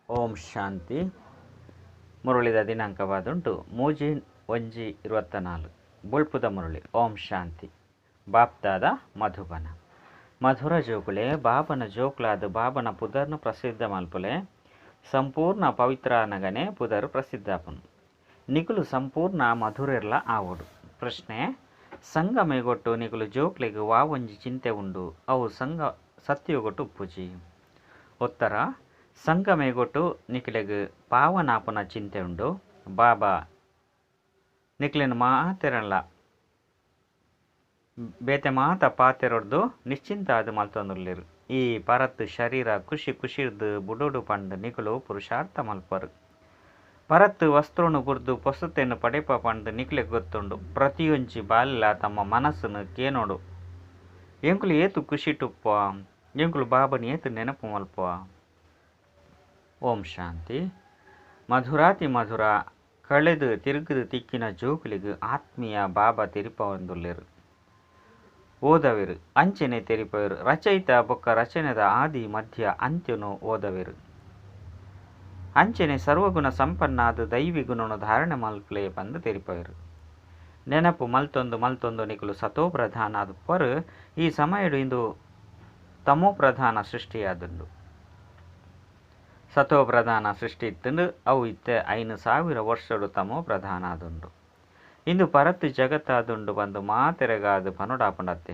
ಓಂ ಶಾಂತಿ. ಮುರಳಿದ ದಿನಾಂಕವಾದುಂಟು 3/1/24. ಬೊಳ್ಪುದ ಮುರಳಿ. ಓಂ ಶಾಂತಿ. ಬಾಪ್ದಾದ ಮಧುಬನ. ಮಧುರ ಜೋಕುಲೆ ಬಾಬನ ಜೋಕ್ಲಾದ ಬಾಬನ ಪುದರ್ನು ಪ್ರಸಿದ್ಧ ಮಲ್ಪುಲೆ. ಸಂಪೂರ್ಣ ಪವಿತ್ರ ನಗನೆ ಪುದರ್ ಪ್ರಸಿದ್ಧಾಪನು. ನಿಕುಲು ಸಂಪೂರ್ಣ ಮಧುರೆರ್ಲ ಆವೋಡು. ಪ್ರಶ್ನೆ: ಸಂಗಮೇಗೊಟ್ಟು ನಿಕುಲು ಜೋಕ್ಲೆಗ್ ವಾ ಒಂಜಿ ಚಿಂತೆ ಉಂಡು, ಅವು ಸಂಗ ಸತ್ಯೋಗೊಟ್ಟು ಉಪ್ಪುಜಿ? ಉತ್ತರ: ಸಂಗಮೇಗೊಟ್ಟು ನಿಕುಲೆಗ್ ಪಾವನಾಪುನ ಚಿಂತೆ ಉಂಡು. ಬಾಬಾ ನಿಕ್ಲೆನ್ ಮಾತೆರಲ್ಲ ಬೇತೆ ಮಾತ ಪಾತೆರೊಡ್ದು ನಿಶ್ಚಿಂತ ಆದ್ ಮಲ್ತೊಂದುಲ್ಲೆರ್. ಈ ಪರತ್ ಶರೀರ ಖುಷಿ ಖುಷಿರ್ದ್ ಬುಡೊಡು ಪಂದ್ ನಿಕುಲು ಪುರುಷಾರ್ಥ ಮಲ್ಪರು. ಪರತ್ ವಸ್ತ್ರೊನು ಬುಡ್ದು ಪೊಸತೆನ್ ಪಡೆಪ ಪಂದ್ ನಿಕ್ಲೆಗ್ ಗೊತ್ತುಂಡು. ಪ್ರತಿಯೊಂಜಿ ಬಾಲೆಲ ತಮ್ಮ ಮನಸ್ಸುನು ಕೇನೋಡು, ಎಂಕುಲು ಏತ್ ಖುಷಿಟುಪ್ಪ, ಎಂಕುಲು ಬಾಬನ್ ಏತ್ ನೆನಪು ಮಲ್ಪ. ಓಂ ಶಾಂತಿ. ಮಧುರಾತಿ ಮಧುರ ಕಳೆದು ತಿರುಗುದು ತಿಕ್ಕಿನ ಜೋಕುಲಿಗ್ ಆತ್ಮೀಯ ಬಾಬಾ ತೆರಿಪವಂದುಲ್ಲೆರ್. ಓದವೆರು ಅಂಚನೆ ತೆರಿಪವೆರು. ರಚಯಿತ ಬೊಕ್ಕ ರಚನೆದ ಆದಿ ಮಧ್ಯ ಅಂತ್ಯನು ಓದವೆರು. ಅಂಚನೆ ಸರ್ವಗುಣ ಸಂಪನ್ನಾದ ದೈವಿ ಗುಣನು ಧಾರಣೆ ಮಲ್ಪಲೆ ಪಂದ್ ತೆರಿಪವೆರು. ನೆನಪು ಮಲ್ತೊಂದು ಮಲ್ತೊಂದು ನಿಕುಲು ಸತೋ ಪ್ರಧಾನ ಆದುಪ್ಪರು. ಈ ಸಮಯಡು ಇಂದು ತಮೋ ಪ್ರಧಾನ ಸೃಷ್ಟಿಯಾದುಂಡು. ಸತೋ ಪ್ರಧಾನ ಸೃಷ್ಟಿ ಇತ್ತುಂಡು, ಅವು ಇತ್ತೆ 5000 ವರ್ಷಡು ತಮೋ ಪ್ರಧಾನ ಆದುಂಡು. ಇಂದು ಪರತ್ ಜಗತ್ತಾದುಂಡು ಬಂದು ಮಾತೆರೆಗಾದ ಪನೋಡಾಪುಂಡತ್ತೆ.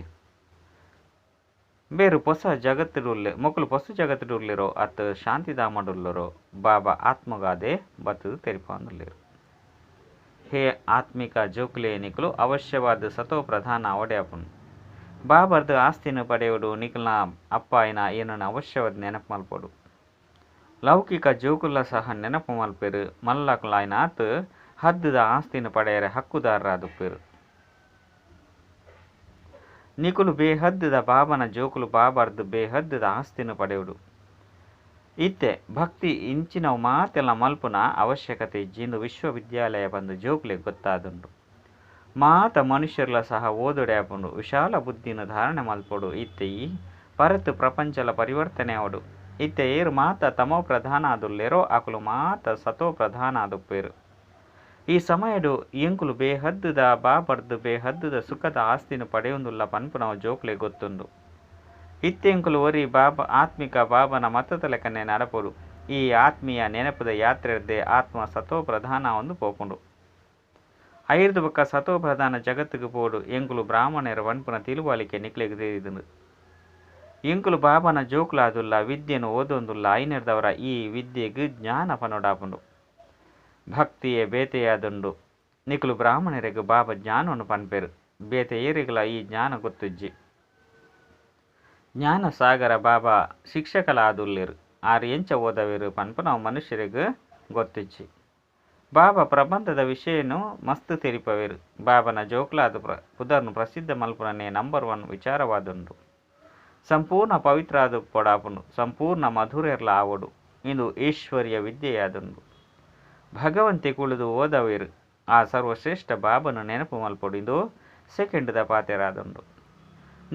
ಬೇರು ಹೊಸ ಜಗತ್ತುಡುಲ್ಲೆ ಮೊಕಲು ಹೊಸ ಜಗತ್ತುಡುಲ್ಲೆರೋ ಅತ್ ಶಾಂತಿಧಾಮಡುಲ್ಲರೋ ಬಾಬಾ ಆತ್ಮಗಾದೆ ಬತ್ತದು ತೆರಿಪಂದುಲ್ಲೆರು. ಹೇ ಆತ್ಮಿಕ ಜೋಕುಲೆ, ನಿಕುಲು ಅವಶ್ಯವಾದ ಸತೋ ಪ್ರಧಾನ ಅವಡ್ಯಾಪುನು. ಬಾಬರ್ದು ಆಸ್ತಿನ ಪಡೆಯೋಡು ನಿಕಲ್ನ ಅಪ್ಪಾಯಿನ ಏನನ್ನು ಅವಶ್ಯವಾದ ನೆನಪು ಮಲ್ಪೋಡು. ಲೌಕಿಕ ಜೋಕುಲ ಸಹ ನೆನಪು ಮಲ್ಪೆರು. ಮಲ್ಲಕುಲಾಯ್ನಾತ್ ಹದ್ದದ ಆಸ್ತಿನ ಪಡೆಯರೆ ಹಕ್ಕುದಾರರಾದುಪ್ಪೆರು. ನಿಕುಲು ಬೇಹದ್ದದ ಬಾಬನ ಜೋಕುಲು ಬಾಬರ್ದು ಬೇಹದ್ದದ ಆಸ್ತಿನ ಪಡೆಯೋಡು. ಇತ್ತೆ ಭಕ್ತಿ ಇಂಚಿನವು ಮಾತೆಲ್ಲ ಮಲ್ಪುನ ಅವಶ್ಯಕತೆ ಇಜ್ಜಿ. ವಿಶ್ವವಿದ್ಯಾಲಯ ಬಂದು ಜೋಕುಲೆ ಗೊತ್ತಾದುಂಡು. ಮಾತ ಮನುಷ್ಯರ್ಲ ಸಹ ಓದೊಡೆ ಆಪುಂಡು. ವಿಶಾಲ ಬುದ್ಧಿನ ಧಾರಣೆ ಮಲ್ಪೊಡು. ಇತ್ತೆ ಈ ಪರತ್ ಪ್ರಪಂಚಲ ಪರಿವರ್ತನೆ ಆವಡು. ಇತ್ತೆ ಏರು ಮಾತ ತಮೋ ಪ್ರಧಾನ ಆದುಲ್ಲೆರೋ ಅಕುಲು ಮಾತ ಸತೋ ಪ್ರಧಾನ ಆದುಪ್ಪೇರು. ಈ ಸಮಯಡು ಎಂಕುಲು ಬೇಹದ್ದುದ ಬಾಬರ್ದು ಬೇಹದ್ದುದ ಸುಖದ ಆಸ್ತಿನ ಪಡೆಯುಂದುಲ್ಲ ಪನ್ಪುನವು ಜೋಕುಲೆ ಗೊತ್ತುಂಡು. ಇತ್ತೆಂಕುಲು ಒರಿ ಬಾಬಾ ಆತ್ಮಿಕ ಬಾಬನ ಮತದ ಲೆಕ್ಕನೆ ನಡಪೊಡು. ಈ ಆತ್ಮೀಯ ನೆನಪುದ ಯಾತ್ರೆರ್ದೆ ಆತ್ಮ ಸತೋ ಪ್ರಧಾನ ಒಂದು ಪೋಪುಂಡು. ಐರ್ದ ಬೊಕ್ಕ ಸತೋ ಪ್ರಧಾನ ಜಗತ್ತಿಗೆ ಪೋಡು. ಎಂಕುಲು ಬ್ರಾಹ್ಮಣರ ಪನ್ಪುನ ತಿಳುವಳಿಕೆ ನಿಕ್ಲೆಗ್ ತೆರಿದುಂಡು. ಎಂಕುಲು ಬಾಬನ ಜೋಕುಲಾದುಲ್ಲ, ವಿದ್ಯೆನು ಓದೊಂದುಲ್ಲ. ಐನೆರ್ದವರ ಈ ವಿದ್ಯೆಗ್ ಜ್ಞಾನ ಪನೋಡಾಪುಂಡು. ಭಕ್ತಿಯೇ ಬೇತೆಯಾದುಂಡು. ನಿಕುಲು ಬ್ರಾಹ್ಮಣರಿಗೆ ಬಾಬಾ ಜ್ಞಾನವನ್ನು ಪನ್ಪೆರು. ಬೇತೆ ಏರಿಗಲ ಈ ಜ್ಞಾನ ಗೊತ್ತುಜ್ಜಿ. ಜ್ಞಾನ ಸಾಗರ ಬಾಬಾ ಶಿಕ್ಷಕಲ ಆದುಲ್ಲೆರು. ಆರು ಎಂಚ ಓದವೆರು ಪನ್ಪುನವು ಮನುಷ್ಯರಿಗೆ ಗೊತ್ತುಜ್ಜಿ. ಬಾಬಾ ಪ್ರಬಂಧದ ವಿಷಯನು ಮಸ್ತ್ ತೆರಿಪವೆರು. ಬಾಬನ ಜೋಕ್ಲಾದ ಪುದರ್ನು ಪ್ರಸಿದ್ಧ ಮಲ್ಪುನನೇ ನಂಬರ್ 1 ವಿಚಾರವಾದುಂಡು. ಸಂಪೂರ್ಣ ಪವಿತ್ರ ಆದ ಪೊಡಾಪುಂಡು. ಸಂಪೂರ್ಣ ಮಧುರೆರ್ಲ ಆವೋಡು. ಇಂದು ಐಶ್ವರ್ಯ ವಿದ್ಯೆಯಾದುಂಡು. ಭಗವಂತೆ ಕುಳಿದು ಓದವೇರು. ಆ ಸರ್ವಶ್ರೇಷ್ಠ ಬಾಬನು ನೆನಪು ಮಲ್ಪೊಡು. ಇಂದು ಸೆಕೆಂಡ್ದ ಪಾತೆರಾದುಂಡು.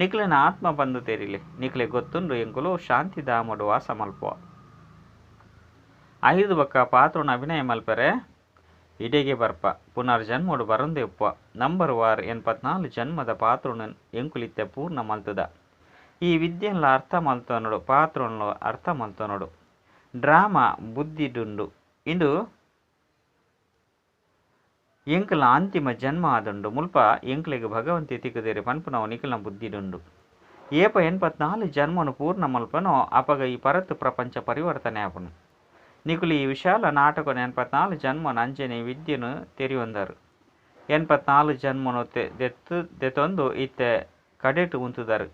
ನಿಕ್ಲೆನ ಆತ್ಮ ಬಂದು ತೆರಿಲೆ. ನಿಕ್ಲೆ ಗೊತ್ತುಂಡು ಎಂಕುಲು ಶಾಂತಿಧಾಮಡು ವಾಸ ಮಲ್ಪುವ. ಐದು ಬೊಕ್ಕ ಪಾತ್ರನ ಅಭಿನಯ ಮಲ್ಪರೆ ಇಡೆಗೆ ಬರ್ಪ ಪುನರ್ಜನ್ಮೋಡು ಬರಂದೆ ಉಪ್ಪ. ನಂಬರ್ ವಾರ್ 84 ಜನ್ಮದ ಪಾತ್ರನು ಎಂಕುಲಿತ್ತೆ ಪೂರ್ಣ ಮಲ್ತದ. ಈ ವಿದ್ಯೆನ್ಲ ಅರ್ಥ ಮಲ್ತೊನೋಡು, ಪಾತ್ರನು ಅರ್ಥ ಮಲ್ತೊನೋಡು. ಡ್ರಾಮಾ ಬುದ್ಧಿಡುಂಡು. ಇಂದು ಎಂಕಲ್ನ ಅಂತಿಮ ಜನ್ಮ ಆದುಂಡು. ಮುಲ್ಪ ಎಂಕ್ಲೆಗ್ ಭಗವಂತೆ ತಿಕ್ಕುದೇರೆ ಪನ್ಪುನವು ನಿಕಲ್ನ ಬುದ್ಧಿಡುಂಡು. ಏಪ 84 ಜನ್ಮನು ಪೂರ್ಣ ಮಲ್ಪನೋ ಅಪಗ ಈ ಪರತ್ ಪ್ರಪಂಚ ಪರಿವರ್ತನೆ ಆಪುನು. ನಿಕುಲು ಈ ವಿಶಾಲ ನಾಟಕ 84 ಜನ್ಮನ ಅಂಚನೆ ವಿದ್ಯೆನು ತೆರಿಯೊಂದರು. 84 ಜನ್ಮನು ದೆತ್ತೊಂದು ಇತ್ತೆ ಕಡೆಟ್ ಉಂತುದರು.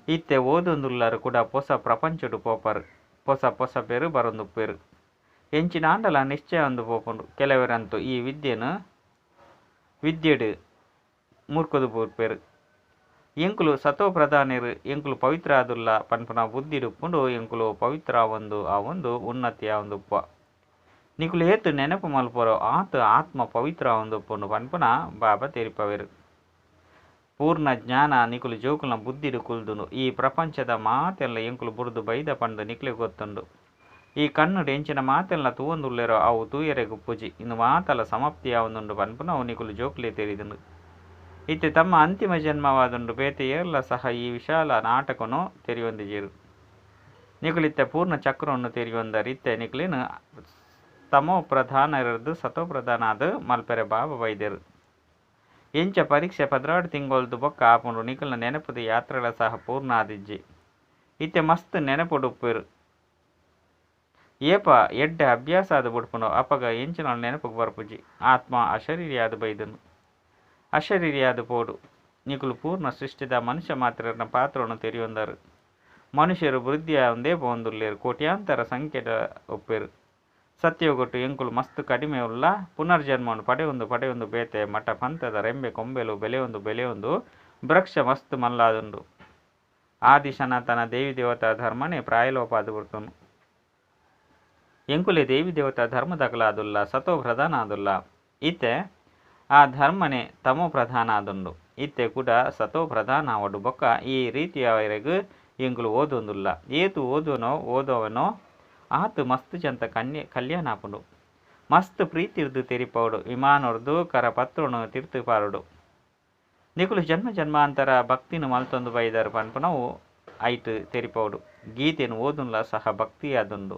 ಇತ್ತೆ ಓದೊಂದುಲ್ಲರು ಕೂಡ ಪೊಸ ಪ್ರಪಂಚಡು ಪೋಪರು. ಪೊಸ ಪೊಸ ಬೇರು ಬರೊಂದುಪ್ಪೇರು. ಎಂಚಿನಾಂಡಲ ನಿಶ್ಚಯ ಒಂದು ಪೋಪುಂಡು. ಕೆಲವರಂತೂ ಈ ವಿದ್ಯೆನು ವಿದ್ಯೆಡು ಮೂರ್ಖದು ಪೋಪೇರು. ಎಂಕುಲು ಸತೋ ಪ್ರಧಾನರು, ಎಂಕುಲು ಪವಿತ್ರ ಆದುಲ್ಲ ಪನ್ಪುನ ಬುದ್ಧಿಡುಪ್ಪುಂಡು. ಎಂಕುಲು ಪವಿತ್ರ ಒಂದು ಆ ಒಂದು ಉನ್ನತಿ ಆವೊಂದುಪ್ಪ. ನಿಕುಲು ಏತ್ ನೆನಪು ಮಲ್ಪರೋ ಆತ್ ಆತ್ಮ ಪವಿತ್ರ ಆವೊಂದುಪ್ಪುಂಡು ಪನ್ಪುನ ಬಾಬಾ ತೆರಿಪವೆರು. ಪೂರ್ಣ ಜ್ಞಾನ ನಿಕುಲು ಜೋಕುಲ್ನ ಬುದ್ಧಿಡು ಕುಲ್ದುಂಡು. ಈ ಪ್ರಪಂಚದ ಮಾತೆಲ್ಲ ಎಂಕುಲು ಬುಡ್ದು ಬೈದ ಪಂದು ನಿಕ್ಲೆ ಗೊತ್ತುಂಡು. ಈ ಕಣ್ಣುಡು ಎಂಚಿನ ಮಾತೆಲ್ಲ ತೂವೊಂದುಲ್ಲೆರೋ ಅವು ತೂಯೆರೆಗುಪ್ಪುಜಿ. ಇಂದು ಮಾತಲ ಸಮಾಪ್ತಿ ಆವೊಂದುಂಡು ಪನ್ಪುನವು ನಿಕುಲು ಜೋಕ್ಲೆ ತೆರಿದುಂಡು. ಇತ್ತೆ ತಮ್ಮ ಅಂತಿಮ ಜನ್ಮವಾದುಂಡು. ಬೇತೆ ಏರ್ಲ ಸಹ ಈ ವಿಶಾಲ ನಾಟಕನು ತೆರಿಯೊಂದಿಜೆರ್. ನಿಕುಲು ಇತ್ತೆ ಪೂರ್ಣ ಚಕ್ರವನ್ನು ತೆರಿಯೊಂದರ್. ಇತ್ತೆ ನಿಕುಲೆನ್ ತಮೋ ಪ್ರಧಾನರ್ದ್ ಸತೋ ಪ್ರಧಾನ ಆದ್ ಮಲ್ಪೆರೆ ಬಾಬಾ ಬೈದೆರ್. ಎಂಚ ಪರೀಕ್ಷೆ 12 ತಿಂಗೊಲ್ದು ಬೊಕ್ಕ ಆಪುಂಡು. ನಿಕಲ್ನ ನೆನಪುದ ಯಾತ್ರೆಲ ಸಹ ಪೂರ್ಣ ಆದಿಜ್ಜಿ. ಇತ್ತೆ ಮಸ್ತ್ ನೆನಪುಡುಪ್ಪೆರ್. ಏಪ ಎಡ್ಡೆ ಅಭ್ಯಾಸ ಆದ್ ಬುಡ್ಪುಂಡು ಅಪಗ ಎಂಚಿನ ನೆನಪುಗ್ ಬರ್ಪುಜಿ. ಆತ್ಮ ಅಶರೀರಿಯಾದ್ ಬೈದುಂಡು. ಅಶರೀರಿಯಾದ್ ಪೋಡು. ನಿಕುಲು ಪೂರ್ಣ ಸೃಷ್ಟಿದ ಮನುಷ್ಯ ಮಾತ್ರನ ಪಾತ್ರವನ್ನು ತೆರಿಯೊಂದರು. ಮನುಷ್ಯರು ವೃದ್ಧಿ ಆವಂದೇ ಪೋವೊಂದುಲ್ಲೆರ್. ಕೋಟ್ಯಾಂತರ ಸಂಖ್ಯೆದ ಉಪ್ಪೆರ್. ಸತ್ಯಯುಗಟ್ಟು ಎಂಕುಲು ಮಸ್ತ್ ಕಡಿಮೆ ಉಲ್ಲ. ಪುನರ್ಜನ್ಮವನ್ನು ಪಡೆಯೊಂದು ಪಡೆಯೊಂದು ಬೇತೆ ಮಠ ಪಂಥದ ರೆಂಬೆ ಕೊಂಬೆಲು ಬೆಳೆಯೊಂದು ಬೆಳೆಯೊಂದು ವೃಕ್ಷ ಮಸ್ತ್ ಮಲ್ಲಾದುಂಡು. ಆದಿ ಸನಾತನ ದೇವಿ ದೇವತಾ ಧರ್ಮನೇ ಪ್ರಾಯಲೋಪಾದ ಬುಡ್ತುಂಡು. ಎಂಕುಲೆ ದೇವಿ ದೇವತಾ ಧರ್ಮದಕಲಾದುಲ್ಲ, ಸತೋ ಪ್ರಧಾನ ಆದುಲ್ಲ. ಇತ್ತೆ ಆ ಧರ್ಮನೇ ತಮೋ ಪ್ರಧಾನ ಆದುಂಡು. ಇತ್ತೆ ಕೂಡ ಸತೋ ಪ್ರಧಾನ ಆವೊಡು. ಬೊಕ್ಕ ಈ ರೀತಿಯವರೆಗ್ ಎಂಕುಲು ಓದೊಂದುಲ್ಲ. ಏತ್ ಓದುವನೋ ಓದವನೋ ಆತ್ ಮಸ್ತ್ ಜನತ ಕನ್ಯ ಕಲ್ಯಾಣ ಆಪುಂಡು. ಮಸ್ತ್ ಪ್ರೀತಿರ್ದ್ ತೆರಿಪಾವೊಡು. ವಿಮಾನೊರ್ದು ಕರಪತ್ರೊನು ತಿರ್ತ್ ಪಾಡೊಡು. ನಿಕುಲು ಜನ್ಮ ಜನ್ಮಾಂತರ ಭಕ್ತಿನ ಮಲ್ತೊಂದು ಬೈದರ್ ಪನ್ಪುನವು ಐಟ್ ತೆರಿಪಾವೊಡು. ಗೀತೆನ್ ಓದುನ್ಲ ಸಹ ಭಕ್ತಿಯಾದುಂಡು.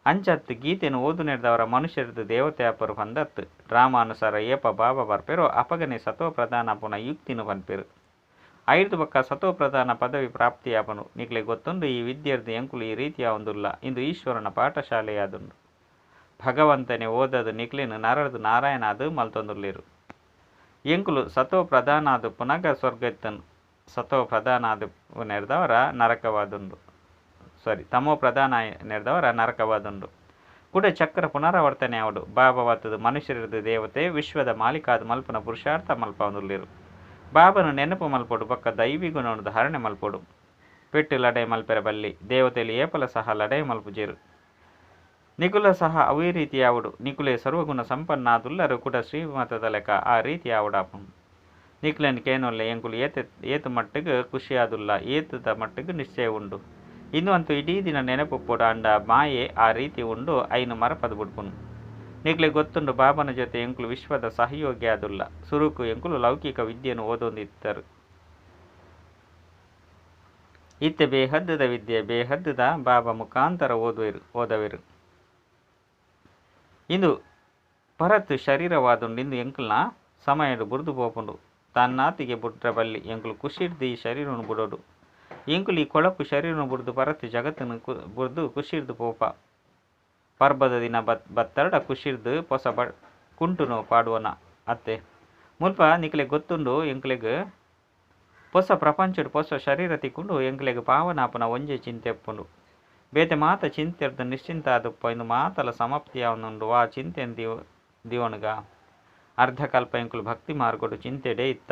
ಅಂಚತ್ ಗೀತೆನ್ ಓದುನೆರ್ದವರ ಮನುಷ್ಯರ್ದ್ ದೇವತೆ ಆಪರು ಪಂದತ್. ಡ್ರಾಮಾನುಸಾರ ಏಪ ಬಾಬಾ ಬರ್ಪೆರೋ ಅಪಗನೆ ಸತೋ ಪ್ರಧಾನ ಪುನ ಯುಕ್ತಿನ ಪನ್ಪೆರ್. ಐರ್ದ್ ಬೊಕ್ಕ ಸತೋ ಪ್ರಧಾನ ಪದವಿ ಪ್ರಾಪ್ತಿ ಆಪುಂಡು. ನಿಕ್ಲೆ ಗೊತ್ತುಂಡು ಈ ವಿದ್ಯೆರ್ದ್ ಎಂಕುಲು ಈ ರೀತಿ ಆವೊಂದುಲ್ಲ. ಇಂದು ಈಶ್ವರನ ಪಾಠಶಾಲೆಯಾದುಂಡು. ಭಗವಂತನೇ ಓದದು ನಿಕ್ಲೆನ್ ನರರ್ದ್ ನಾರಾಯಣ ಆದ್ ಮಲ್ತೊಂದುಲ್ಲೆರ್. ಎಂಕುಲು ಸತೋ ಪ್ರಧಾನ ಆದ್ ಪುನಗ ಸ್ವರ್ಗ ಇತ್ತನ್. ಸತೋ ಪ್ರಧಾನ ಆದ್ ಪುನೆರ್ದವರ ನರಕವಾದುಂಡು. ಸಾರಿ, ತಮೋ ಪ್ರಧಾನ ನೆರ್ದವರ ನರಕವಾದುಂಡು. ಕುಡ ಚಕ್ರ ಪುನರಾವರ್ತನೆ ಆವೊಡು. ಬಾಬಾ ಬತ್ತದ ಮನುಷ್ಯರ್ದ್ ದೇವತೆ ವಿಶ್ವದ ಮಾಲೀಕಾದ್ ಮಲ್ಪುನ ಪುರುಷಾರ್ಥ ಮಲ್ಪೊಂದುಲ್ಲೆರ್. ಬಾಬನ ನೆನಪು ಮಲ್ಪೊಡು ಬೊಕ್ಕ ದೈವಿ ಗುಣವನ್ನು ಧಾರಣೆ ಮಲ್ಪೊಡು. ಪೆಟ್ಟು ಲಡಾಯಿ ಮಲ್ಪೆರೆ ಬಲ್ಲಿ. ದೇವತೆಲು ಏಪಲ ಸಹ ಲಡಾಯಿ ಮಲ್ಪುಜೆರ್. ನಿಕುಲ ಸಹ ಅವೇ ರೀತಿ ಆವೊಡು. ನಿಕುಲೆ ಸರ್ವಗುಣ ಸಂಪನ್ನ ಆದುಲ್ಲರು ಕೂಡ ಶ್ರೀಮತದ ಲೆಕ್ಕ ಆ ರೀತಿ ಆವಡಾಪುಂಡು. ನಿಕ್ಲೆನ್ ಕೇನೊಲ್ಲೆ ಎಂಕುಲು ಏತ್ ಏತ್ ಮಟ್ಟಿಗೆ ಖುಷಿಯಾದುಲ್ಲ, ಏತದ ಮಟ್ಟಿಗೆ ನಿಶ್ಚಯ ಉಂಡು. ಇಂದು ಅಂತೂ ಇಡೀ ದಿನ ನೆನಪುಪ್ಪೊಡು. ಆಂಡ ಮಾಯೆ ಆ ರೀತಿ ಉಂಡು, ಐನು ಮರಪದ ಬುಡ್ಪುನು. ನಿಕ್ಲೆ ಗೊತ್ತುಂಡು ಬಾಬನ ಜೊತೆ ಎಂಕುಲು ವಿಶ್ವದ ಸಹಯೋಗಿ ಆದುಲ್ಲ. ಸುರುಕು ಎಂಕುಲು ಲೌಕಿಕ ವಿದ್ಯೆನ್ ಓದೊಂದಿತ್ತರು. ಇತ್ತೆ ಬೇಹದ್ದುದ ವಿದ್ಯೆ ಬೇಹದ್ದುದ ಬಾಬಾ ಮುಖಾಂತರ ಓದುವೆರು ಓದವೆರು. ಇಂದು ಪರತ್ ಶರೀರವಾದುಂಡು. ಇಂದು ಎಂಕಲ್ನ ಸಮಯಡ್ ಬುರ್ದು ಪೋಪುಂಡು. ತನ್ನಾತಿಗೆ ಬುಡ್ರ ಬಲ್ಲಿ. ಎಂಕುಲು ಖುಷಿರ್ದ್ ಈ ಶರೀರವನ್ನು ಬುಡೋಡು. ಎಂಕುಲು ಈ ಕೊಳಕು ಶರೀರವನ್ನು ಬುಡ್ದು ಪರತ್ ಜಗತ್ತನ್ನು ಬುಡ್ದು ಖುಷಿರ್ದ್ ಪೋಪ. ಪರ್ಬದ ದಿನ ಬತ್ತರ್ಡ ಖುಷಿರ್ದ್ ಪೊಸ ಕುಂಟುನು ಪಾಡುವನ ಅತ್ತೆ. ಮುಲ್ಪ ನಿಕ್ಲೆ ಗೊತ್ತುಂಡು ಎಂಕ್ಲೆಗ್ ಪೊಸ ಪ್ರಪಂಚಡ್ ಪೊಸ ಶರೀರ ತಿಕ್ಕುಂಡು. ಎಂಕ್ಲೆಗ್ ಪಾವನಾಪುನ ಒಂಜೇ ಚಿಂತೆ ಉಪ್ಪುಂಡು. ಬೇತೆ ಮಾತ ಚಿಂತೆರ್ದ್ ನಿಶ್ಚಿಂತ ಆದುಪ್ಪ. ಇಂದು ಮಾತಲ ಸಮಾಪ್ತಿ ಆವೊಂದುಂಡು. ವಾ ಚಿಂತೆನ್ ದಿವೊನುಗ. ಅರ್ಧಕಲ್ಪ ಎಂಕುಲು ಭಕ್ತಿ ಮಾರ್ಗಡು ಚಿಂತೆಡೇ ಇತ್ತ.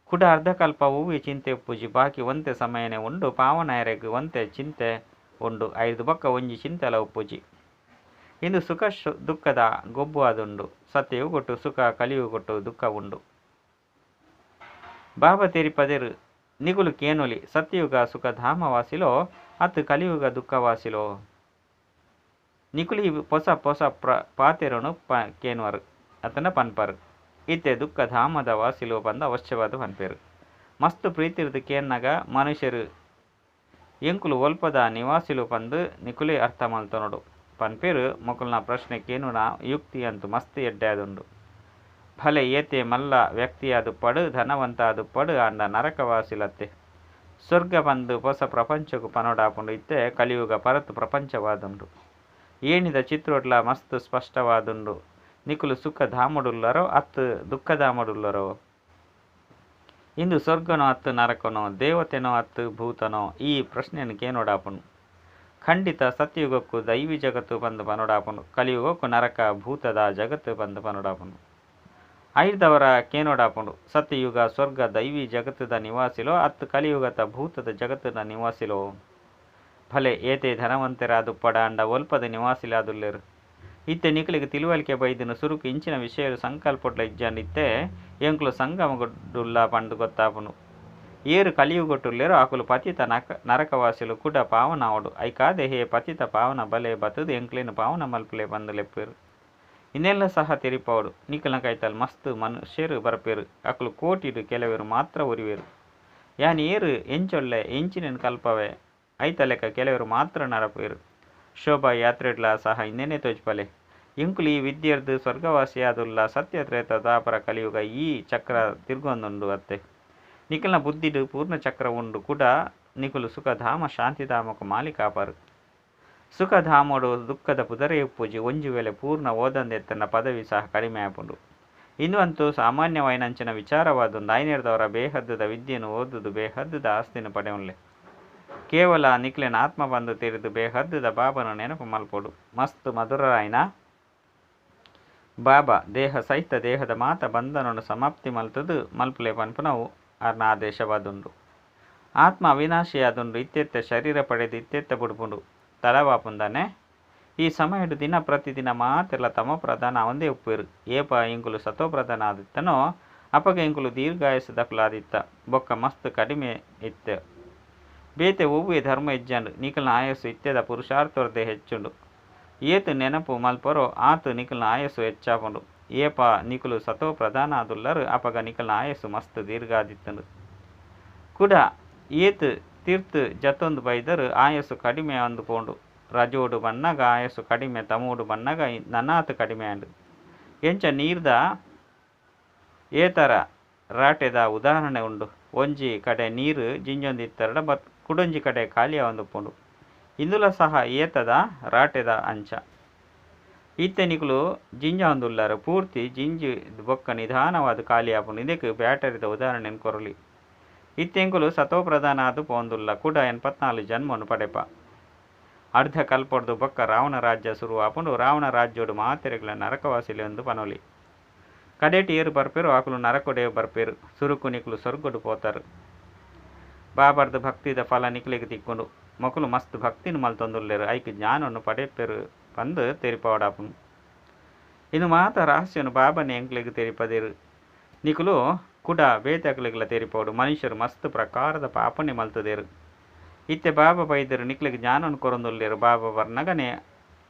ಕುಡ ಅರ್ಧಕಲ್ಪ ಒವ್ವೇ ಚಿಂತೆ ಉಪ್ಪುಜಿ. ಬಾಕಿ ಒಂತೆ ಸಮಯನೇ ಉಂಡು. ಪಾವನಾಯರೆಗ್ ಒಂತೆ ಚಿಂತೆ ಉಂಡು. ಐರ್ದ್ ಬೊಕ್ಕ ಒಂಜಿ ಚಿಂತೆಲ ಉಪ್ಪುಜಿ. ಇಂದು ಸುಖ ದುಃಖದ ಗೊಬ್ಬು ಆದುಂಡು. ಸತ್ಯಯುಗೊಟ್ಟು ಸುಖ, ಕಲಿಯುಗೊಟ್ಟು ದುಃಖ ಉಂಡು. ಬಾಬಾ ತೆರಿಪದೆರ್ ನಿಕುಲು ಕೇನೊಲಿ ಸತ್ಯಯುಗ ಸುಖಧಾಮವಾಸಿಲೋ ಅತ್ ಕಲಿಯುಗ ದುಃಖವಾಸಿಲೋ. ನಿಕುಲು ಈ ಪೊಸ ಪೊಸ ಪಾತೆರನು ಕೇನುವರು ಅತ್ತಂಡ ಪನ್ಪರ್. ಇತ್ತೆ ದುಃಖಧಾಮದ ವಾಸಿಲೋ ಪಂದ್ ಅವಶ್ಯವಾದ್ ಪನ್ಪೆರ್. ಮಸ್ತ್ ಪ್ರೀತಿರ್ದ್ ಕೇನ್ನಗ ಮನುಷ್ಯರು ಎಂಕುಲು ಒಲ್ಪದ ನಿವಾಸಿಲು ಪಂದ್ ನಿಕುಲೇ ಅರ್ಥ ಮಲ್ತೊನೊಡು ಪನ್ಪೆರ್. ಮೊಕಲ್ನ ಪ್ರಶ್ನೆ ಕೇನುನ ಯುಕ್ತಿ ಅಂತೂ ಮಸ್ತ್ ಎಡ್ಡೆ ಆದುಂಡು. ಭಲೆ ಏತೆ ಮಲ್ಲ ವ್ಯಕ್ತಿಯಾದುಪ್ಪಡ್, ಧನವಂತ ಆದುಪ್ಪಡ್, ಆಂಡ ನರಕವಾಸಿಲತ್ತೆ. ಸ್ವರ್ಗ ಪಂದ್ ಪೊಸ ಪ್ರಪಂಚಗ್ ಪನೊಡಾಪುಂಡು. ಇತ್ತೆ ಕಲಿಯುಗ ಪರತ್ ಪ್ರಪಂಚವಾದುಂಡು. ಏಣಿದ ಚಿತ್ರೋಡ್ಲ ಮಸ್ತ್ ಸ್ಪಷ್ಟವಾದುಂಡು. ನಿಕುಲು ಸುಖ ಧಾಮಡುಲ್ಲರೋ ಅತ್ ದುಃಖಧಾಮಡುಲ್ಲರೋ. ಇಂದು ಸ್ವರ್ಗನೋ ಅತ್ ನರಕನೋ, ದೇವತೆನೋ ಅತ್ ಭೂತನೋ ಈ ಪ್ರಶ್ನೆನ್ ಕೇನೊಡಾಪುಂಡು. ಖಂಡಿತ ಸತ್ಯಯುಗಕ್ಕೂ ದೈವಿ ಜಗತ್ತು ಪಂದ್ ಪನೊಡಾಪುಂಡು. ಕಲಿಯುಗಕ್ಕೂ ನರಕ ಭೂತದ ಜಗತ್ತು ಪಂದ್ ಪನೊಡಾಪುಂಡು. ಐರ್ದವರ ಕೇನೊಡಾಪುಂಡು. ಸತ್ಯಯುಗ ಸ್ವರ್ಗ ದೈವಿ ಜಗತ್ತದ ನಿವಾಸಿಲೋ ಅತ್ ಕಲಿಯುಗದ ಭೂತದ ಜಗತ್ತದ ನಿವಾಸಿಲೋ. ಭಲೆ ಏತೆ ಧನವಂತರಾದುಪ್ಪಡ ಆಂಡ ಒಲ್ಪದ ನಿವಾಸಿಲಾದುಲ್ಲೆರ್. ಇತ್ತೆ ನಿಕುಲೆಗ್ ತಿಳುವಳಿಕೆ ಬೈದಿನ ಸುರುಕು ಇಂಚಿನ ವಿಷಯಲು ಸಂಕಲ್ಪಡ್ಲ ಇಜ್ಜಾಂಡ್. ಇತ್ತೆ ಎಂಕುಲು ಸಂಗಮಗುಡ್ಡುಲ್ಲ ಪಂದ್ ಗೊತ್ತಾಪುಂಡು. ಏರು ಕಲಿಯುಗೊಟ್ಟುಲ್ಲೆರೋ ಅಕುಲು ಪತಿತ ನರಕವಾಸಿಲು ಕುಡ ಪಾವನ ಆವೊಡು. ಐಕಾದೆ ಹೇ ಪತಿತ ಪಾವನ ಬಲೆ ಬತ್ತುದು ಎಂಕ್ಲೆನ್ ಪಾವನ ಮಲ್ಪುಲೆ ಪಂದ್ ಲೆಪ್ಪುವೆರ್. ಇಂದೆನ್ಲ ಸಹ ತೆರಿಪಾವೊಡು. ನಿಕಲ್ನ ಕೈತಲ್ ಮಸ್ತ್ ಮನುಷ್ಯರು ಬರ್ಪೆರ್. ಅಕುಲು ಕೋಟಿಡ್ ಕೆಲವೆರ್ ಮಾತ್ರ ಒರಿಯುವೆರ್. ಯಾನ್ ಏರ್, ಎಂಚ ಉಲ್ಲೆ, ಎಂಚಿನೆನ್ ಕಲ್ಪಾವೆ ಐತ ಲೆಕ್ಕ ಕೆಲವೆರ್ ಮಾತ್ರ ನಡಪುವೆರ್. ಶೋಭಾ ಯಾತ್ರೆಡ್ಲಾ ಸಹ ಇಂದೆನೇ ತೋಜಿಪಾಲೆ. ಎಂಕುಲು ಈ ವಿದ್ಯೆರ್ದ್ ಸ್ವರ್ಗವಾಸಿಯಾದುಲ್ಲ ಸತ್ಯ, ತ್ರೇತ, ದ್ವಾಪರ, ಕಲಿಯುಗ ಈ ಚಕ್ರ ತಿರುಗೊಂದುಂಡು ಅತ್ತೆ. ನಿಕಲ್ನ ಬುದ್ಧಿಡ್ ಪೂರ್ಣ ಚಕ್ರ ಉಂಡು ಕುಡ ನಿಕುಲು ಸುಖಧಾಮ ಶಾಂತಿಧಾಮಕ್ಕೆ ಮಾಲೀಕ ಆಪರ್. ಸುಖಧಾಮೊಡು ದುಃಖದ ಪುದರೇ ಇಪ್ಪುಜಿ. ಒಂಜಿ ವೇಳೆ ಪೂರ್ಣ ಓದಂದೆ ಇತ್ತುಂಡ ಪದವಿ ಸಹ ಕಡಿಮೆ ಆಪುಂಡು. ಇಂದು ಅಂತೂ ಸಾಮಾನ್ಯವಾಯಿನಂಚಿನ ವಿಚಾರವಾದುಂಡು. ಐನೆರ್ದವರ ಬೇಹದ್ದುದ ವಿದ್ಯೆನ್ ಓದುದು ಬೇಹದ್ದುದ ಆಸ್ತಿನ ಪಡೆಯೊನ್ಲೆ. ಕೇವಲ ನಿಕ್ಲೆನ ಆತ್ಮ ಪಂದ್ ತೆರಿದು ಬೇಹದ್ದುದ ಬಾಬನ ನೆನಪು ಮಲ್ಪೊಡು. ಮಸ್ತ್ ಮಧುರರಾಯಿನ ಬಾಬಾ ದೇಹ ಸಹಿತ ದೇಹದ ಮಾತ ಬಂಧನವನ್ನು ಸಮಾಪ್ತಿ ಮಲ್ತುದು ಮಲ್ಪುಲೆ ಪನ್ಪುನವು ಆರ್ನ ಆದೇಶವಾದುಂಡು. ಆತ್ಮ ಅವಿನಾಶಿಯಾದುಂಡು. ಇತ್ತೆತ್ತ ಶರೀರ ಪಡೆದು ಇತ್ತೆತ್ತ ಬುಡ್ಪುಂಡು ತಡವಾಪುಂದಾನೆ. ಈ ಸಮಯಡ್ ದಿನ ಪ್ರತಿದಿನ ಮಾತೆರ್ಲ ತಮೋ ಪ್ರಧಾನ ಆವಂದೇ ಉಪ್ಪುವೆರ್. ಏಪ ಎಂಕುಲು ಸತೋ ಪ್ರಧಾನ ಆದಿತ್ತನೋ ಅಪಗ ಎಂಕುಲು ದೀರ್ಘಾಯಸ್ಸದಕುಲಾದಿತ್ತ ಬೊಕ್ಕ ಮಸ್ತ್ ಕಡಿಮೆ ಇತ್ತ. ಬೇತೆ ಒವ್ವೆ ಧರ್ಮ ಇಜ್ಜಂಡ್. ನಿಕಲ್ನ ಆಯಸ್ಸು ಇತ್ತೆದ ಪುರುಷಾರ್ಥರ್ದೆ ಹೆಚ್ಚುಂಡು. ಏತ್ ನೆನಪು ಮಲ್ಪರೋ ಆತ್ ನಿಕಲ್ನ ಆಯಸ್ಸು ಹೆಚ್ಚಾಪುಂಡು. ಏಪ ನಿಕುಲು ಸತೋ ಪ್ರಧಾನ ಆದುಲ್ಲರ್ ಅಪಗ ನಿಕಲ್ನ ಆಯಸ್ಸು ಮಸ್ತ್ ದೀರ್ಘ ಆದಿತ್ತುಂಡು. ಕುಡ ಏತ್ ತಿರ್ತ್ ಜತ್ತೊಂದು ಬೈದರ್ ಆಯಸ್ಸು ಕಡಿಮೆ ಆವೊಂದು ಪೋಂಡು. ರಜೋಡು ಬನ್ನಗ ಆಯಸ್ಸು ಕಡಿಮೆ, ತಮೋಡು ಬನ್ನಗ ನನಾತ್ ಕಡಿಮೆ ಆಂಡ್. ಎಂಚ ನೀರ್ದ ಏತರ ರಾಟೆದ ಉದಾಹರಣೆ ಉಂಡು. ಒಂಜಿ ಕಡೆ ನೀರು ಜಿಂಜೊಂದು ಇತ್ತರಡ ಬತ್ ಕುಡೊಂಜಿ ಕಡೆ ಖಾಲಿ ಆವೊಂದುಪ್ಪುಂಡು. ಇಂದುಲ ಸಹ ಏತದ ರಾಟೆದ ಅಂಚ. ಇತ್ತೆ ನಿಕುಲು ಜಿಂಜೊಂದುಲ್ಲರ್ ಪೂರ್ತಿ ಜಿಂಜಿ ಬೊಕ್ಕ ನಿಧಾನವಾದ್ ಖಾಲಿ ಆಪುಂಡು. ಇಂದೆಕ್ ಬ್ಯಾಟರಿದ ಉದಾಹರಣೆನ್ ಕೊರೊಲಿ. ಇತ್ತೆ ಎಂಕುಲು ಸತೋ ಪ್ರಧಾನ ಆದ್ ಪೋವೊಂದುಲ್ಲ ಕುಡ 84 ಜನ್ಮನು ಪಡೆಪ. ಅರ್ಧ ಕಲ್ಪೊಡ್ದು ಬೊಕ್ಕ ರಾವಣ ರಾಜ್ಯ ಸುರು ಆಪುಂಡು. ರಾವಣ ರಾಜ್ಯೋಡು ಮಾತೆರೆಗ್ಲ ನರಕವಾಸಿಲೆಂದು ಪನೊಲಿ. ಕಡೆಟ್ ಏರು ಬರ್ಪೆರೋ ಅಕುಲು ನರಕೊಡೆ ಬರ್ಪೆರು. ಸುರುಕು ನಿಕುಲು ಸ್ವರ್ಗಡ್ ಪೋತರ್. ಬಾಬಾರ್ದ ಭಕ್ತಿದ ಫಲ ನಿಕುಲೆಗ್ ತಿಕ್ಕುಂಡು. ಮೊಕುಲು ಮಸ್ತ್ ಭಕ್ತಿನ್ ಮಲ್ತೊಂದುಲ್ಲೆರ್ ಐಕ್ ಜ್ಞಾನನ್ ಪಡೆಪೆರು ಪಂದ್ ತೆರಿಪಾವೊಡಾಪುಂಡು. ಇಂದು ಮಾತ ರಹಸ್ಯನು ಬಾಬಾನೆ ಎಂಕ್ಲೆಗ್ ತೆರಿಪದೆರ್. ನಿಕುಲು ಕುಡ ಬೇತೆ ಅಕ್ಲೆಗ್ಲ ತೆರಿಪಾವೊಡು. ಮನುಷ್ಯರು ಮಸ್ತ್ ಪ್ರಕಾರದ ಪಾಪನೆ ಮಲ್ತುದೆರ್. ಇತ್ತೆ ಬಾಬಾ ಬೈದೆರ್ ನಿಕ್ಲೆಗ್ ಜ್ಞಾನನ್ ಕೊರೊಂದುಲ್ಲೆರ್. ಬಾಬಾ ಬರ್ನಗನೆ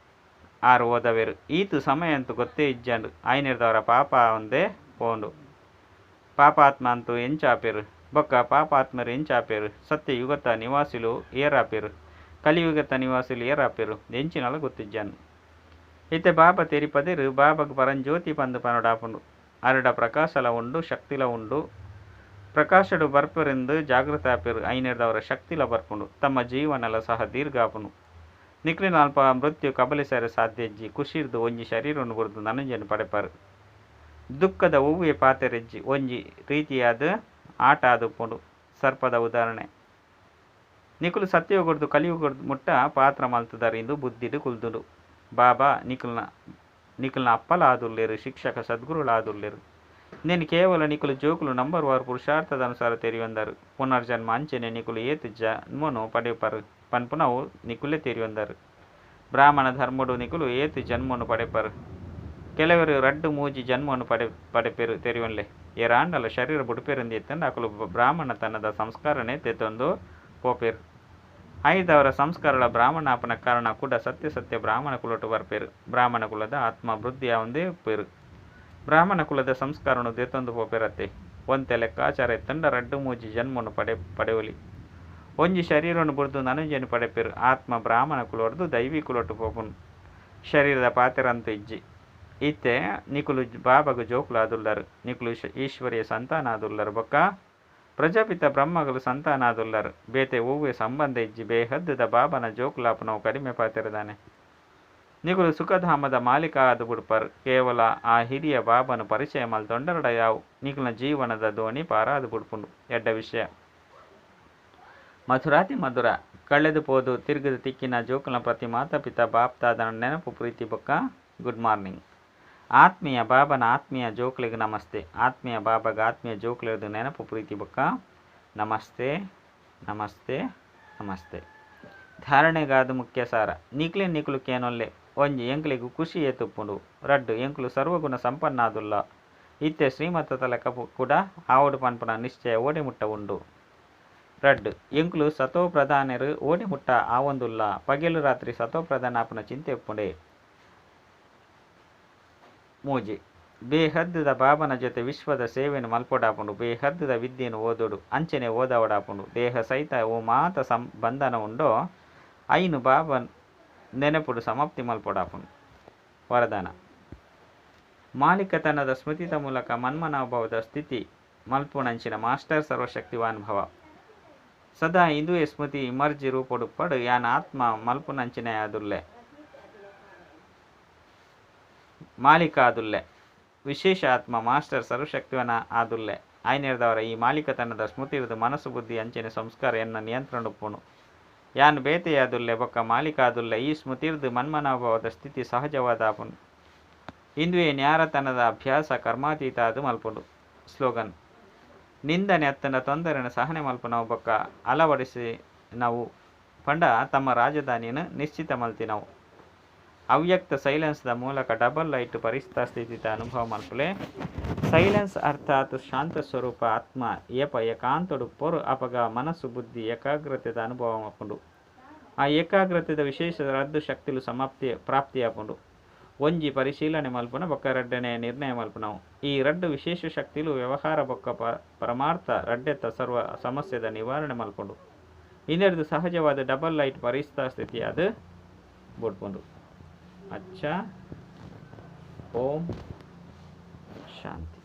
ಆರ್ ಓದವೆರ್. ಈತ್ ಸಮಯ ಅಂತೂ ಗೊತ್ತೇ ಇಜ್ಜಂಡ್. ಐನೆರ್ದವರ ಪಾಪ ಒಂದೇ ಪೋಂಡು. ಪಾಪಾತ್ಮ ಅಂತೂ ಎಂಚಾಪೆರ್ ಬೊಕ್ಕ ಪಾಪಾತ್ಮರು ಎಂಚಾಪೆರ್. ಸತ್ಯಯುಗತ ನಿವಾಸಿಲು ಏರಾಪೆರ್, ಕಲಿಯುಗತ ನಿವಾಸಿಲು ಏರಾಪೆರ್ ಎಂಚಿನಲ ಗೊತ್ತಿಜ್ಜಂಡ್. ಇತ್ತೆ ಬಾಬಾ ತೆರಿಪದೆರ್. ಬಾಬಾಗ್ ಪರಂಜ್ಯೋತಿ ಪಂದ್ ಪನೊಡಾಪುಂಡು. ಅರೆಡ ಪ್ರಕಾಶಲ ಉಂಡು ಶಕ್ತಿಲ ಉಂಡು. ಪ್ರಕಾಶಡ್ ಬರ್ಪೆರೆಂದು ಜಾಗೃತ ಆಪೆರ್. ಐನೆರ್ದವರ ಶಕ್ತಿಲ ಬರ್ಪುಂಡು. ತಮ್ಮ ಜೀವನಲ ಸಹ ದೀರ್ಘ ಆಪುಂಡು. ನಿಕ್ಲೆನ ಅಲ್ಪ ಮೃತ್ಯು ಕಬಲಿಸರೆ ಸಾಧ್ಯ ಇಜ್ಜಿ. ಖುಷಿರ್ದ್ ಒಂಜಿ ಶರೀರನ್ ಬುಡ್ದು ನನೊಂಜೆನ್ ಪಡೆಪರ್. ದುಃಖದ ಒವ್ವೆ ಪಾತೆರ ಇಜ್ಜಿ. ಒಂಜಿ ರೀತಿಯಾದ ಆಟ ಆದುಪ್ಪುಂಡು. ಸರ್ಪದ ಉದಾಹರಣೆ. ನಿಕುಲು ಸತ್ಯಯುಗಡ್ದು ಕಲಿಯುಗಡ್ ಮುಟ್ಟ ಪಾತ್ರ ಮಲ್ತುದರ್ ಇಂದು ಬುದ್ಧಿಡ್ ಕುಲ್ದುಂಡು. ಬಾಬಾ ನಿಕಲ್ನ ನಿಕಲ್ನ ಅಪ್ಪಲ ಆದುಲ್ಲೆರ್, ಶಿಕ್ಷಕ ಸದ್ಗುರುಳಾದುಲ್ಲೆರ್. ಇಂದೆನ್ ಕೇವಲ ನಿಕುಲು ಜೋಕುಲು ನಂಬರ್ ವಾರ್ ಪುರುಷಾರ್ಥದ ಅನುಸಾರ ತೆರಿಯೊಂದರ್. ಪುನರ್ಜನ್ಮ ಅಂಚನೆ ನಿಕುಲು ಏತ್ ಜನ್ಮನು ಪಡೆಪರ್ ಪನ್ಪುನವು ನಿಕುಲೇ ತೆರಿಯೊಂದರ್. ಬ್ರಾಹ್ಮಣ ಧರ್ಮಡು ನಿಕುಲು ಏತ್ ಜನ್ಮನು ಪಡೆಪರ್. ಕೆಲವೆರ್ ರಡ್ಡ್ ಮೂಜಿ ಜನ್ಮನು ಪಡೆಪೆರ್ ತೆರಿಯೊನ್ಲೆ. ಏರಾಂಡಲ ಶರೀರ ಬುಡ್ಪೆರೆಂದು ಇತ್ತುಂಡ ಅಕುಲು ಬ್ರಾಹ್ಮಣತನದ ಸಂಸ್ಕಾರನೇ ದೆತೊಂದು ಪೋಪೆರ್. ಐದವರ ಸಂಸ್ಕಾರಗಳ ಬ್ರಾಹ್ಮಣ ಆಪುನ ಕಾರಣ ಕೂಡ ಸತ್ಯ ಸತ್ಯ ಬ್ರಾಹ್ಮಣ ಕುಲಟು ಬರ್ಪೆರ್. ಬ್ರಾಹ್ಮಣ ಕುಲದ ಆತ್ಮ ವೃದ್ಧಿ ಆವಂದೇ ಉಪ್ಪೆರ್. ಬ್ರಾಹ್ಮಣ ಕುಲದ ಸಂಸ್ಕಾರನು ದೆತೊಂದು ಪೋಪೆರತ್ತೆ. ಒಂತೆ ಲೆಕ್ಕಾಚಾರ ಇತ್ತುಂಡ ರಡ್ಡ್ ಮೂಜಿ ಜನ್ಮನು ಪಡೆವೊಲಿ. ಒಂಜಿ ಶರೀರನು ಬುಡ್ದು ನನೊಂಜೆನ್ ಪಡೆಪೆರ್. ಆತ್ಮ ಬ್ರಾಹ್ಮಣ ಕುಲೊರ್ದು ದೈವಿ ಕುಲೊಟು ಪೋಪುಂಡು. ಶರೀರದ ಪಾತೆರಂತೂ ಇಜ್ಜಿ. ಇತ್ತೆ ನಿಕುಲು ಬಾಬಾಗ್ ಜೋಕುಲಾದುಲ್ಲರ್. ನಿಕುಲು ಈಶ್ವರಿಯ ಸಂತಾನ ಆದುಲ್ಲರ್ ಬೊಕ್ಕ ಪ್ರಜಾಪಿತ ಬ್ರಹ್ಮಗಲು ಸಂತಾನ ಆದುಲ್ಲರ್. ಬೇತೆ ಒವ್ವೆ ಸಂಬಂಧ ಇಜ್ಜಿ. ಬೇಹದ್ದುದ ಬಾಬಾನ ಜೋಕುಲಾಪುನವು ಕಡಿಮೆ ಪಾತೆರದಾನೆ. ನಿಕುಲು ಸುಖಧಾಮದ ಮಾಲೀಕ ಆದ್ ಬುಡ್ಪರ್. ಕೇವಲ ಆ ಹಿರಿಯ ಬಾಬಾನ ಪರಿಚಯ ಮಲ್ತೊಂಡರಡ ಯಾವು ನಿಕಲ್ನ ಜೀವನದ ದೋಣಿ ಪಾರಾದ್ ಬುಡ್ಪುಂಡು. ಎಡ್ಡೆ ವಿಷಯ. ಮಧುರಾತಿ ಮಧುರ ಕಳೆದು ಪೋದು ತಿರುಗಿದ ತಿಕ್ಕಿನ ಜೋಕುಲ್ನ ಪ್ರತಿ ಮಾತಾ ಪಿತಾ ಬಾಪ್ ದಾದನ ನೆನಪು ಪ್ರೀತಿ ಬೊಕ್ಕ ಗುಡ್ ಮಾರ್ನಿಂಗ್. ಆತ್ಮೀಯ ಬಾಬನ ಆತ್ಮೀಯ ಜೋಕ್ಲೆಗ್ ನಮಸ್ತೆ. ಆತ್ಮೀಯ ಬಾಬಾಗ ಆತ್ಮೀಯ ಜೋಕ್ಲೆರ್ದ್ ನೆನಪು ಪ್ರೀತಿ ಬೊಕ್ಕ ನಮಸ್ತೆ ನಮಸ್ತೆ ನಮಸ್ತೆ. ಧಾರಣೆಗಾದ ಮುಖ್ಯ ಸಾರ. ನಿಕ್ಲೆ ನಿಕುಲು ಕೇನೊಲ್ಲೆ. ಒಂಜಿ ಎಂಕ್ಲೆಗ್ ಖುಷಿ ಏತುಪ್ಪುಂಡು. ರಡ್ಡ್ ಎಂಕುಲು ಸರ್ವಗುಣ ಸಂಪನ್ನ ಆದುಲ್ಲ. ಇತ್ತೆ ಶ್ರೀಮತದ ಲೆಕ್ಕ ಕೂಡ ಆವೊಡು ಪನ್ಪುನ ನಿಶ್ಚಯ ಓಡೆ ಮುಟ್ಟ ಉಂಡು. ರಡ್ಡ್. ಎಂಕುಲು ಸತೋಪ್ರಧಾನೆರ್ ಓಡೆ ಮುಟ್ಟ ಆವೊಂದುಲ್ಲ? ಪಗೆಲ್ ರಾತ್ರಿ ಸತೋಪ್ರಧಾನ ಆಪುನ ಚಿಂತೆ ಉಪ್ಪುಂಡೆ? ಮೂಜಿ. ಬೇಹದ್ದುದ ಬಾಬಾನ ಜೊತೆ ವಿಶ್ವದ ಸೇವೆನ್ ಮಲ್ಪೊಡಾಪುಂಡು. ಬೇಹದ್ದುದ ವಿದ್ಯೆನ್ ಓದೊಡು ಅಂಚನೆ ಓದಾವೊಡಾಪುಂಡು. ದೇಹ ಸಹಿತ ಒವ್ ಮಾತ ಬಂಧನ ಉಂಡೋ ಅಯಿನ್ ಬಾಬಾ ನೆನಪುಡು ಸಮಾಪ್ತಿ ಮಲ್ಪೊಡಾಪುಂಡು. ವರದಾನ. ಮಾಲೀಕತನದ ಸ್ಮೃತಿದ ಮೂಲಕ ಮನ್ಮನಾಭವದ ಸ್ಥಿತಿ ಮಲ್ಪುನಂಚಿನ ಮಾಸ್ಟರ್ ಸರ್ವಶಕ್ತಿವಾನ್ ಭವ. ಸದಾ ಇಂದುವೆ ಸ್ಮೃತಿ ಮರ್ಜಿ ರೂಪೊಡುಪ್ಪಡ್ ಯಾನ್ ಆತ್ಮ ಮಲ್ಪುನಂಚಿನಾದುಲ್ಲೆ. ಮಾಲೀಕ ಆದುಲ್ಲೆ. ವಿಶೇಷ ಆತ್ಮ ಮಾಸ್ಟರ್ ಸರ್ವಶಕ್ತಿವಾನ್ ಆದುಲ್ಲೆ. ಆಯ್ನೇರ್ದವರ ಈ ಮಾಲೀಕತನದ ಸ್ಮೃತಿರ್ದು ಮನಸ್ಸು ಬುದ್ಧಿ ಅಂಚನೆ ಸಂಸ್ಕಾರ ಎನ್ನ ನಿಯಂತ್ರಣ ಉಪ್ಪುನು. ಯಾನ್ ಬೇತೆಯಾದುಲ್ಲೆ ಬೊಕ್ಕ ಮಾಲೀಕ ಆದುಲ್ಲೆ ಈ ಸ್ಮೃತಿರ್ದು ಮನ್ಮನಾಭವದ ಸ್ಥಿತಿ ಸಹಜವಾದ ಆಪುಂಡು. ಇಂದುವೆ ನ್ಯಾರತನದ ಅಭ್ಯಾಸ ಕರ್ಮಾತೀತ ಆದ್ ಮಲ್ಪುಂಡು. ಸ್ಲೋಗನ್. ನಿಂದನೆ ಅತ್ತಂಡ ತೊಂದರೆನ ಸಹನೆ ಮಲ್ಪುನವು ಬೊಕ್ಕ ಅಳವಡಿಸಿನವು ಪಂಡ ತಮ್ಮ ರಾಜಧಾನಿನ್ ನಿಶ್ಚಿತ ಮಲ್ತಿನವು. ಅವ್ಯಕ್ತ ಸೈಲೆನ್ಸ್ ದ ಮೂಲಕ ಡಬಲ್ ಲೈಟ್ ಪರಿಸ್ತಾ ಸ್ಥಿತಿತ ಅನುಭವ ಮಲ್ಪುಲೆ. ಸೈಲೆನ್ಸ್ ಅರ್ಥಾತ್ ಶಾಂತ ಸ್ವರೂಪ ಆತ್ಮ ಏಪ ಏಕಾಂತೊಡು ಪೊರು ಅಪಗ ಮನಸ್ಸು ಬುದ್ಧಿ ಏಕಾಗ್ರತೆದ ಅನುಭವ ಆಪುಂಡು. ಆ ಏಕಾಗ್ರತೆದ ವಿಶೇಷ ರಡ್ಡ್ ಶಕ್ತಿಲು ಸಮಾಪ್ತಿ ಪ್ರಾಪ್ತಿಯಾಪುಂಡು. ಒಂಜಿ ಪರಿಶೀಲನೆ ಮಲ್ಪುನ ಬೊಕ್ಕ ರಡ್ಡನೆ ನಿರ್ಣಯ ಮಲ್ಪುನವು. ಈ ರಡ್ಡ್ ವಿಶೇಷ ಶಕ್ತಿಲು ವ್ಯವಹಾರ ಬೊಕ್ಕ ಪರಮಾರ್ಥ ರಡ್ಡೆತ ಸರ್ವ ಸಮಸ್ಯೆದ ನಿವಾರಣೆ ಮಲ್ಪುಂಡು. ಇಂದೆಡ್ದ್ ಸಹಜವಾದ ಡಬಲ್ ಲೈಟ್ ಪರಿಸ್ತಾ ಸ್ಥಿತಿಯಾದ್ ಬುಡ್ಪುಂಡು. ಅಚ್ಚಾ. ಓಂ ಶಾಂತಿ.